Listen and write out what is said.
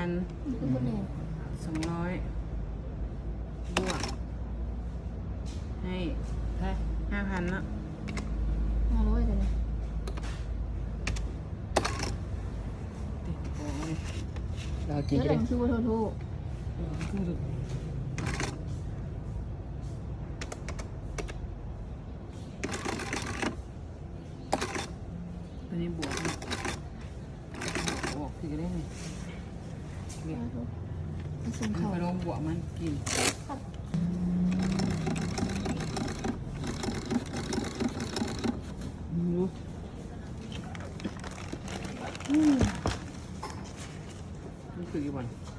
ອັນ ມັນຄືບໍ່ແນ່ ສອງຮ້ອຍ ບວກ ໃຫ້ເທົ່າໃດ? ຫ້າພັນເນາະ ຫ້າຮ້ອຍເດ້. ເອົາກິນ ແລ້ວມັນຄືບໍ່ເທົ່າໂທ? ເອີ ມັນຄື ຕົວນີ້ບວກ ອອກຄືກັນເດ້ນີ້ ນີ້ ມັນໄປລົງບວກມັນກິນ ມັນຄືຢູ່ບໍ່?